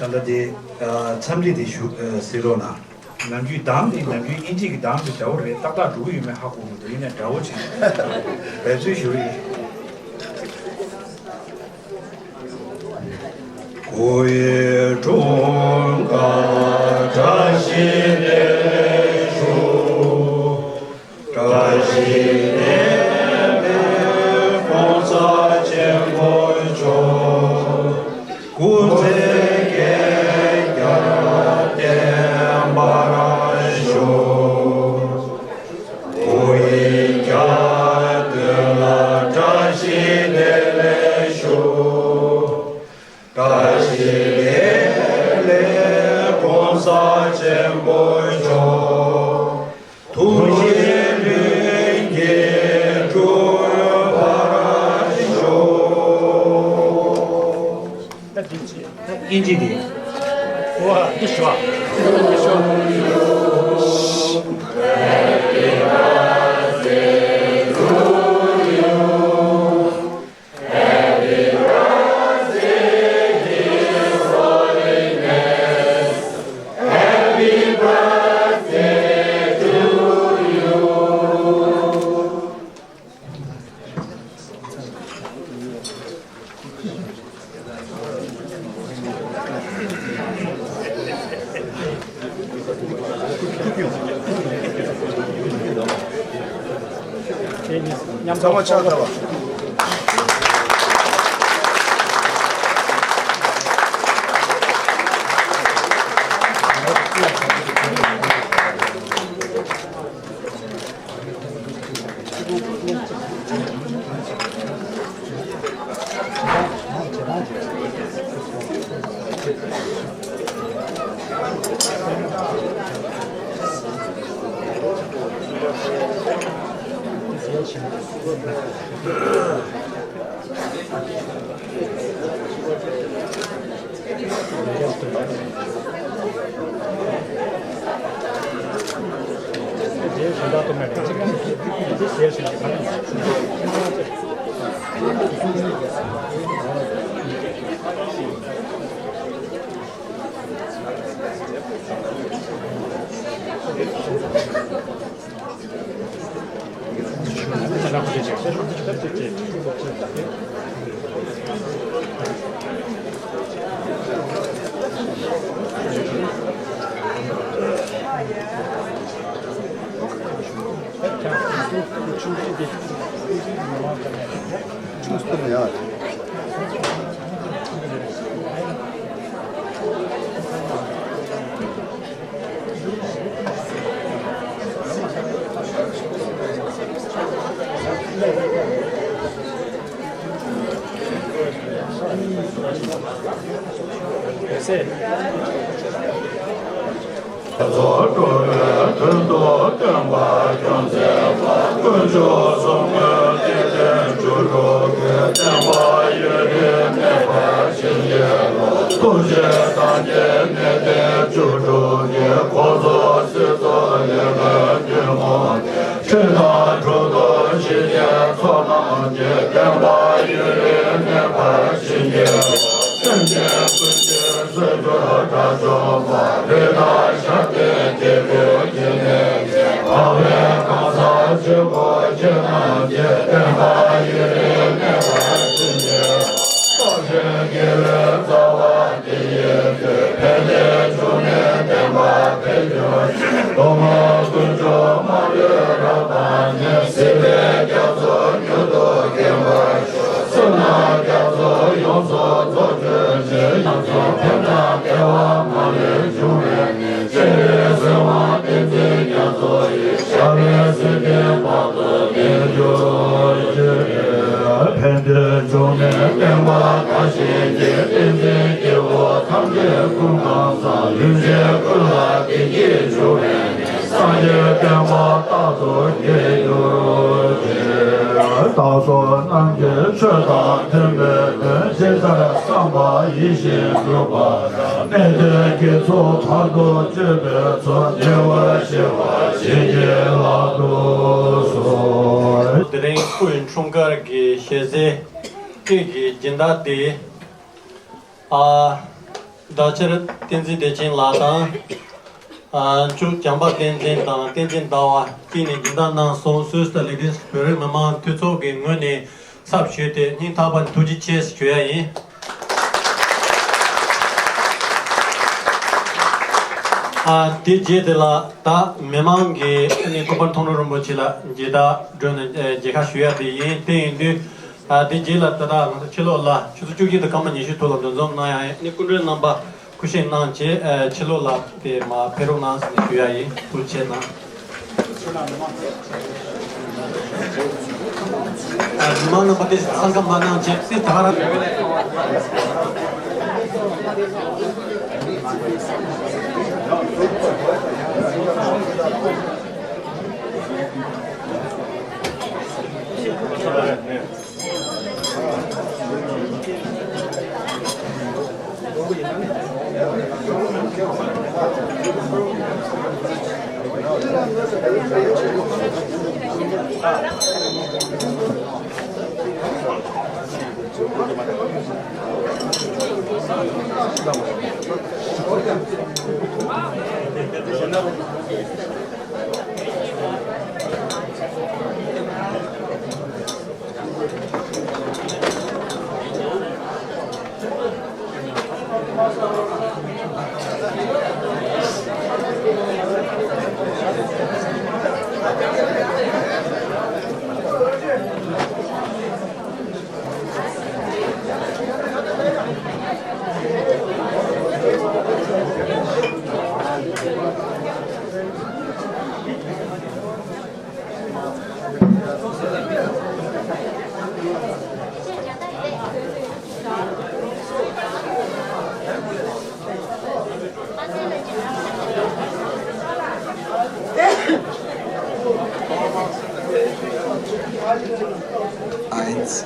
ད་ལྟ་དེ་འཚམས་འདྲི་དེ་ཞུ་གཟིགས་རོགས་གནང་། ནམ་རྒྱུན་གདངས་དེ་ནམ་རྒྱུན་དབྱིན་ཇི་གི་གདངས་དེ་འདྲ་བོ་རེད། ཏག་ཏག་འགྲོ་གི་ཡོད་མེད་ཧ་གོ་མི་འདུག་ཡིན་ནའི་འདྲ་བོ་ཅིག་འབད་རྩོལ་ཞུ་གི་ཡིན། སྐུ་ཡི་འཁྲུངས་སྐར་བཀྲ་ཤིས་བདེ་ལེགས་ཞུ། བཀྲ་ཤིས་བདེ་ལེགས་༸གོང་ས་ཆེན་པོ་མཆོག་སྐུ་ཚེ་བསྐལ་བརྒྱར་བརྟན་པར་ཤོག་སྐུ་ཡི་གྱ་སྟོན་ལ་བཀྲ་ཤིས་བདེ་ལེགས་ཞུ། བཀྲ་ཤིས་བདེ་ལེགས་༸གོང་ས་ཆེན་པོ་མཆོག་ཐུགས་རྗེ་ལྷུན་གྱིས་གྲུབ་པར་ཤོག་ད་འདི་ཅི། ད་དབྱིན་ཇི་འདི། ཨོ་འདི་ཞོ། ཉམས་ཚང་མ་ཕྱག་བརྡབ་པ། ཚོགས་གྲུབ་པའི་དོན་དུ་སྟོན་པ་སྐྱོང་མཛད་པ། དཀོན་མཆོག་གསུམ་མགོན་བདེ་ཆེན་བཅུ་དྲུག་གི་བསྟན་པ་ཡུན་རིང་གནས་པར་བྱིན་གྱིས་རློབས། ཐུགས་རྗེས་སངས་རྒྱས་གནས་བརྟན་བཅུ་དྲུག་གི་འཁོར་ཚོགས་སྲིད་མཚོ་ལས་འགྲོ་ཉོན་མོངས་པའི་འཁྲུལ་སྣང་དྲུག་དང་ཞི་བདེའི་ཚོགས་རྣམས་ཀྱིས་བསྟན་པ་ཡུན་རིང་གནས་པར་བྱིན་གྱིས་རློབས། སེམས་ཅན་ཀུན་གྱི་གསོད་གྱུར་དགྲ་བཅོམ་པ། རིགས་དང་ཤཱསྟའི་རྒྱལ་པོའི་དགྱེས་ནས་མཛད། འཕགས་པའི་གང་ཟག་ཆོས་སྐུ་ཁྱེད་རྣམས་ཀྱི། བསྟན་པ་ཡུན་རིང་གནས་པར་བྱིན་གྱིས་རློབས། སྟོབས་ཆེན་དགེ་བའི་རྩ་བ་འདི་ཡི་མཐུས། ཕན་བདེའི་འབྱུང་གནས་བསྟན་པ་འཕེལ་གྱུར་ཅིག་མདོ་སྔགས་ཀུན་སྤྱོད་མ་ལུས་རབ་དང་ནི། སྲིད་པའི་རྒྱ་མཚོ་མྱུར་དུ་འགེམས་པར་ཤོག་བསོད་ནམས་རྒྱ་མཚོ་ཡོངས་སུ་རྫོགས་གྱུར་ཅིག་ཉམས་སུ་ཕན་དང་བདེ་བ་མ་ལུས་འབྱུང་བའི་གནས། སྤྱན་རས་གཟིགས་དབང་བསྟན་འཛིན་རྒྱ་མཚོ་ཡི། ཞབས་པད་སྲིད་མཐའི་བར་དུ་བརྟན་གྱུར་ཅིག་ཕན་བདེའི་འབྱུང་གནས་བསྟན་པ་དར་ཞིང་རྒྱས། བསྟན་འཛིན་སྐྱེ་བོ་ཐམས་ཅད་ཀུན་ཁམས་བཟང་། ལུས་ཅན་ཀུན་ལ་བདེ་སྐྱིད་འབྱུང་བའི་གནས། སངས་རྒྱས་བསྟན་པ་རྟག་ཏུ་རྒྱས་གྱུར་ཅིག་བདག་སོགས་རྣམས་ཀྱི་ཆོས་དང་མཐུན་པའི་དོན། ཇི་ལྟར་བསམ་པ་ཡིད་བཞིན་འགྲུབ་པ་དང་། གནད་དོན་དགེ་ཚོགས་མཐར་ཐུག་སྤྱོད་པའི་ཚུལ། བདེ་བར་གཤེགས་པ་བྱིན་གྱིས་བརླབ་ཏུ་གསོལ། དེ་རིང་སྐུའི་འཁྲུངས་སྐར་གྱི་ཞལ་ཟས་སྐད་ཀྱི་སྦྱིན་བདག་དེ། ཨ། བདག་ཆེར་བསྟན་འཛིན་བདེ་ཆེན་ལགས་དང་། ཨ། མཆོག་བྱམས་པ་བསྟན་འཛིན་དང་བསྟན་འཛིན་ཟླ་བ་བཅས་ནས་སྦྱིན་བདག་གནང་སོང་། སུད་སི་དང་ལི་ཐི་བོད་རིགས་མི་མང་འཐུས་ཚོགས་ཀྱི་ངོས་ནས་ཚབ་ཞུས་ཏེ་སྙིང་ཐག་པ་ནས་ཐུགས་རྗེ་ཆེ་ཞུ་ཡ་ཡིན། ཨ། དེ་རྗེས་དེ་ལ་ད་མི་མང་གིས་ཨ་ནི་སྐུ་པར་མཐོང་གྲོལ་རིན་པོ་ཆེ་ལ་མཇལ་དར་སྒྲོན་ནས་མཇལ་ཁ་ཞུ་ཡ་དེ་ཡིན། དེ་ཡིན་དུས། ཨ། དེ་རྗེས་ལ་ད་ལྟ་ང་ཚོ་ཕྱི་ལོགས་ལ་ཆུ་ཚོད་བཅུ་གཅིག་དང་སྐར་མ་ཉི་ཤུ་ཐོག་ལ་འདུ་འཛོམས་གནང་ཡ་ཡིན། ཨ་ནི་སྐུ་མགྲོན་རྣམ་པ་སྐུ་གཤེགས་གནང་བྱས། ཨ། ཕྱི་ལོགས་ལ་དེ་མར་ཕེབས་རོགས་གནང་ཟེར་ནས་ཞུ་ཡ་ཡིན། ཐུགས་རྗེ་གནང་། ཨ། མི་མང་རྣམ་པ་དེ་ཚང་ཁ་མ་གནང་བྱས་སྲིད་ད་ག་རང་། Eins.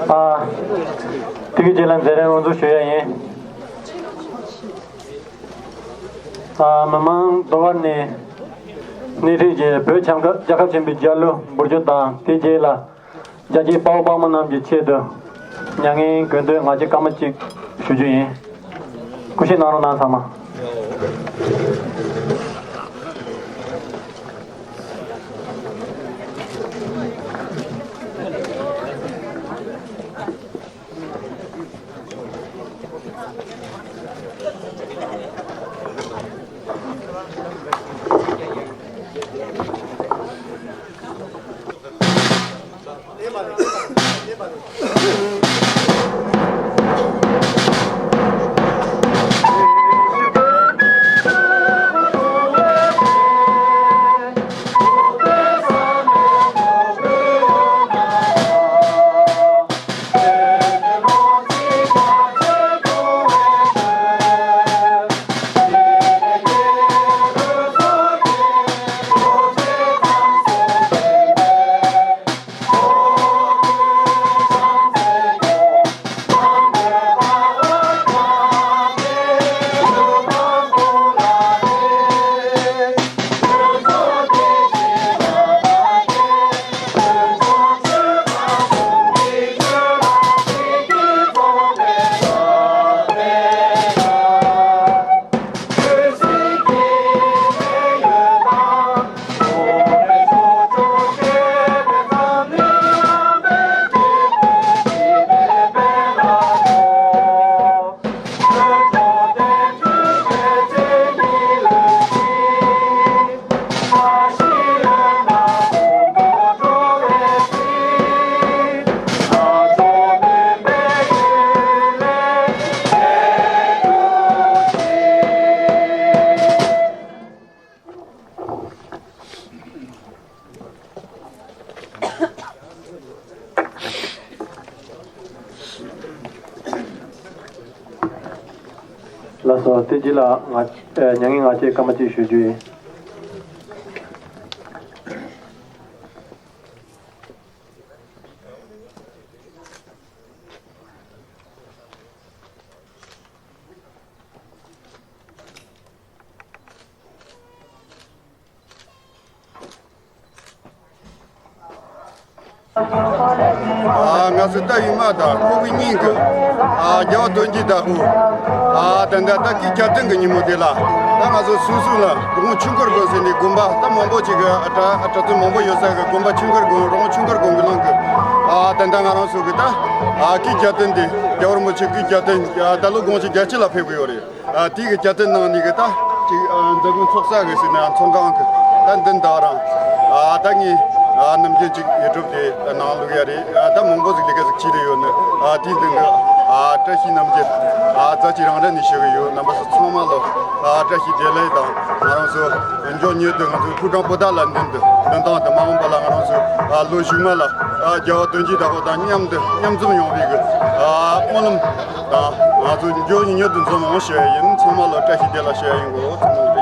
ཨ། དེ་གི་རྗེས་ལ་མཛད་རིམ་དབུ་འཛུགས་ཞུ་ཡ་ཡིན། ཨ། མི་མང་དོ་བར་ནས་སྣེ་ཁྲིད་ཀྱིས་བོད་རྒྱལ་ཁབ་ཆེན་པོའི་རྒྱལ་གླུ་འབུལ་རྒྱུ་དང་། དེ་རྗེས་ལ་རྒྱལ་གཅེས་དཔའ་བོ་དཔའ་མོ་རྣམས་ཀྱི་ཆེད་དུ་མྱ་ངན་གུས་འདུད་ང་རྒྱལ་སྐར་མ་གཅིག་ཞུ་རྒྱུ་ཡིན། སྐུ་གཤེགས་གནང་རོགས་གནང་ཚང་མ། ལགས་སོ། དེ་རྗེས་ལ་ང་ཨ་མྱ་ངན་ང་བཅས་སྐར་མ་གཅིག་ཞུ་རྒྱུ་ཡིན། ཨ། ང་ཚོ་རྟ་ཡུལ་མ་དང་ཁོ་བོའི་གཉིས་ཀྱི་ཨ་རྒྱལ་བ་དོན་གྱི་བདག་པོ། ཨ་ད་ལྟ་ད་སྐུའི་གྱ་སྟོན་གྱི་ཉིན་མོ་དེ་ལ་ད་ང་ཚོ་སོ་སོ་ལ་རི་བོང་ཆོས་འཁོར་དགོན་ཟེར་ནས་དགོན་པ་ད་མང་པོ་ཅིག་གི་ཨ་གྲྭ་ཨ་གྲྭ་བཙུན་མང་པོ་ཡོད་ས་གི་དགོན་པ་ཆོས་འཁོར་དགོན་རི་བོང་ཆོས་འཁོར་དགོན་གྱི་ནང་གི་ཨ་ད་ལྟ་ང་རང་ཚོ་གི་ད་ཨ་སྐུའི་གྱ་སྟོན་དེ་རྒྱལ་བ་རིན་པོ་ཆེ་སྐུའི་གྱ་སྟོན་ཨ་ད་ལོ་དགུང་ལོ་བརྒྱད་ཅུ་ལ་ཕེབས་ཀྱི་ཡོད་རེད། ཨ་དེ་གི་གྱ་སྟོན་ནང་ནས་གི་ད་ཅིག་ཨ་མཛད་སྒོ་ཚོགས་ས་གི་ཟེར་ན་ཚོང་ཁང་གི་ད་མདུན་དང་རང་ཨ་ད་ངས་ཨ་ནམ་རྒྱུན་ཅིག་ཡུ་ཊུབ་དེ་ནང་བླུག་ཡ་རེད། ཨ་ད་མང་པོ་ཟིག་ལས་ཀ་ཟིག་བྱས་རེ་ཡོད་ནི། ཨ་དེའི་མདུན་གི་ཨ་བཀྲ་ཤིས་རྣམ་རྒྱལ་ཨ་རྩ་ཆེ་རང་རེ་ནས་ཞུ་གི་ཡོད། རྣམ་པ་ཚོ་ཚང་མ་ལོ་ཨ་བཀྲ་ཤིས་བདེ་ལེགས་དང་ང་རང་ཚོ་མགྱོགས་མྱུར་དུ་ང་ཚོ་ཕོ་བྲང་པོ་ཏ་ལ་མདུན་དུ་མདུན་ཐང་དུ་མ་འོངས་པ་ལ་ང་རང་ཚོ་ཨ་ལོ་གཞུག་མ་ལ་ཨ་རྒྱལ་བ་དོན་གྱི་བདག་པོ་དང་མཉམ་དུ་མཉམ་འཛོམས་ཡོང་བའི་གི་ཨ་སྨོན་ལམ། ད་ང་ཚོ་མགྱོགས་མྱུར་དུ་འཛོམས་འོང་ཞུ་ཡ་ཡིན། ཚང་མ་ལ་བཀྲ་ཤིས་བདེ་ལེགས་ཞུ་ཡ་ཡིན་གོ། ཚང་མ་ལ་